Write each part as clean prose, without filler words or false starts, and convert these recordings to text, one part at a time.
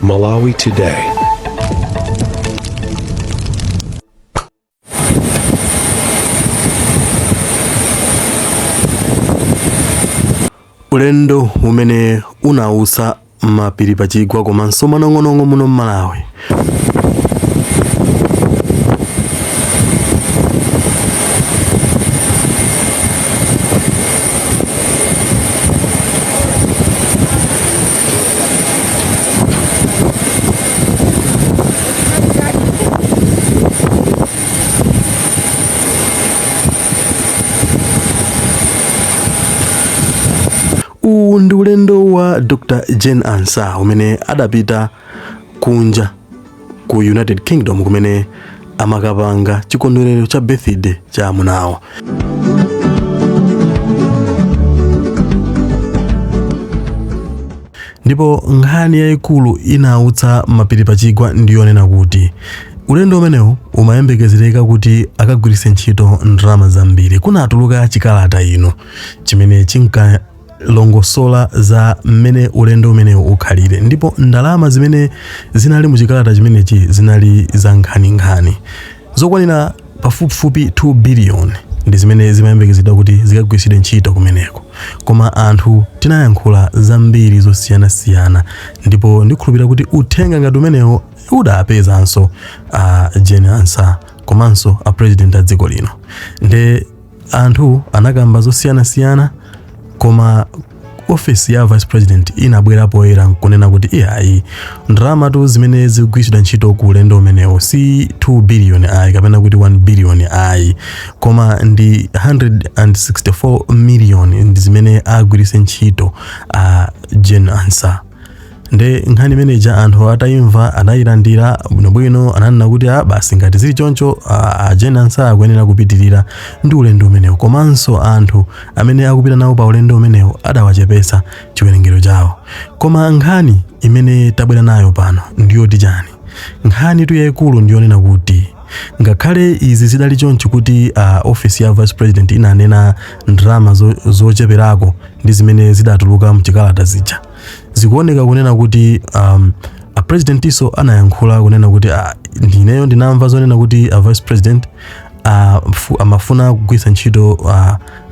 Malawi Today. Ulendo umene unawutsa mapiri pachigwa komanso manong'onong'o muno m'Malawi. Uwu ndi ulendo wa Dr. Jane Ansah umene adapita kunja ku United Kingdom kumene amakapanga chikondwerero cha birthday cha amuna awo. Ndipo nkhani yayikulu inautsa mapiri pachigwa ndiyonena kuti ulendo umenewu umayembekezereka kuti akagwiritse ntchito ndalama zambiri. Kunatuluka chikalata ino chimene chinkalongosola za mmene ulendo umenewu ukhalire, ndipo ndalama zimene zinali mu chikalata chimenechi zinali za nkhaninkhani zokwanira pafupifupi 2 billion ndi zimene zimayembekezedwa kuti zikagwiritsidwe ntchito kumeneko. Koma anthu tinayankhula zambiri zosiyanasiyana, ndipo ndikhulupirira kuti uthenga ngati umenewo udapezanso a Jane Ansah komanso a president a dziko lino. Nde anthu anakamba zosiyanasiyana, koma ofesi ya vice president inabwera poyera nkunena kuti iyayi, ndalamatu zimene zikugwiritsidwa ntchito ku ulendo umenewo si 2 billion ayi, kapena kuti 1 billion ayi, koma ndi 164 million ndi zimene agwiritse ntchito a Jane Ansah. Nde nkhani imeneja anthu atayimva anayilandira bwinobwino, ananena kuti a basi, ngati zili choncho a Jane Ansah akuyenera kupitirira ndi ulendo umenewo, komanso anthu amene akupita nawo pa ulendo umenewo adawachepesa chiwerengero chawo. Koma nkhani imene tabwera nayo pano ndiyoti chani? Nkhani tu yayikulu ndiyonena kuti ngakhale izi zidali choncho kuti ofisi ya vice president inanena ndalama zocheperako ndi zimene zidatuluka mchikalata zija, zikuoneka kunena kuti a presidentinso anayankhula kunena kuti ndineyo ndinamva zonena kuti a vice president amafuna kugwiritsa ntchito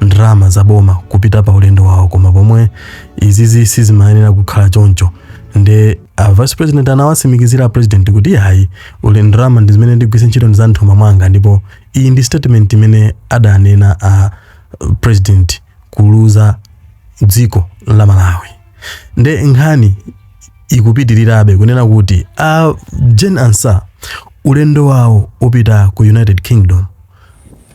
ndalama za boma kupita pa ulendo wawo, koma pomwe izizi sizimayenera kukhala choncho. Nde a vice president anawatsimikizira a president kuti ayi, ule ndalama ndi zimene ndigwiritse ntchito ndi za mthumba mwanga. Ndipo iyi ndi statement imene adanena a president kuluza dziko la Malawi. Nde nkhani ikupitirirabe kunena kuti a Jane Ansah ulendo wawo upita ku United Kingdom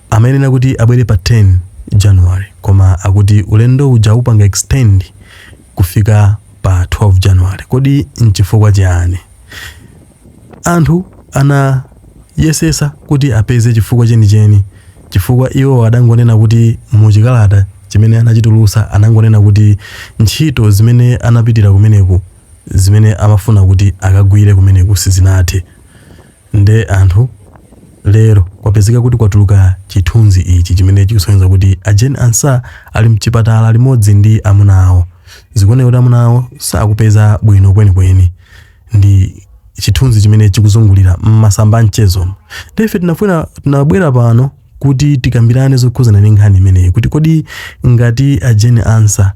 amayenera kuti abwere pa 10 January, koma akuti ulendo uja upanga extend kufika pa 12 January. Kodi nchifukwa chiyani? Anthu anayesesa kuti apeze chifukwa chenicheni, chifukwa iwo adangonena kuti muchikalata chimene anachitulusa anangonena kuti ntchito zimene anapitira kumeneku, zimene amafuna kuti akagwire kumeneku, sizinathe. Nde anthu lero kwapezeka kuti kwatuluka chithunzi ichi chimene chikusonyeza kuti a Jane Ansah ali mchipatala limodzi ndi amuna awo. Zikuoneka kuti amuna awo sakupeza bwino kwenikweni. Ndi chithunzi chimene chikuzungulira m'masamba a mchezo. Ndife tinafuna tinabwera pano kuti tikambirane zokhuzana ndi nkhani imeneyi, kuti kodi ngati a Jane Ansah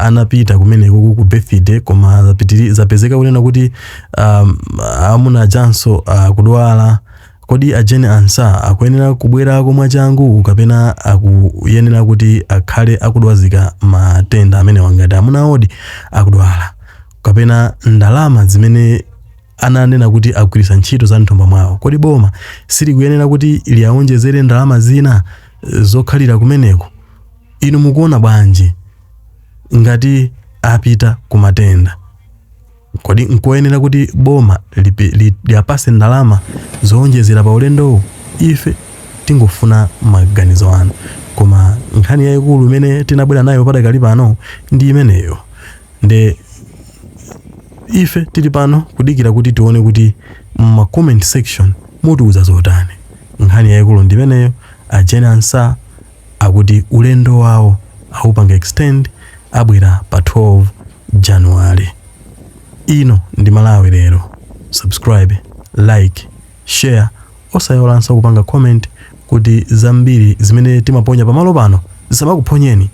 anapita kumeneko ku birthday, koma zapezeka kunena kuti amuna ajanso akudwala, kodi a Jane Ansah akuyenera kubwerako mwachangu kapena akuyenera kuti akhale akudwazika matenda amenewa ngati amuna awodi akudwala, kapena ndalama zimene ananena kuti agwiritsa ntchito za mthumba mwawo, kodi boma silikuyenera kuti liawonjezere ndalama zina zokhalira kumeneko? Inu mukuona bwanji? Ngati apita kumatenda, kodi nkoyenera kuti boma liapase ndalama zowonjezera pa ulendowu? Ife tingofuna maganizo anu, koma nkhani yayikulu imene tinabwera nayo padakali pano ndi imeneyo. Nde ife tili pano kudikira kuti tione kuti mma comment section mutiuza zotani. Nkhani yayikulu ndi imeneyo. A Jane Ansah akuti ulendo wawo awupanga extend, abwera pa 12 January. Ino ndi Malawi Lero. Subscribe, like, share, osayiwalanso kupanga comment kuti zambiri zimene timaponya pamalo pano zisamakuphonyeni.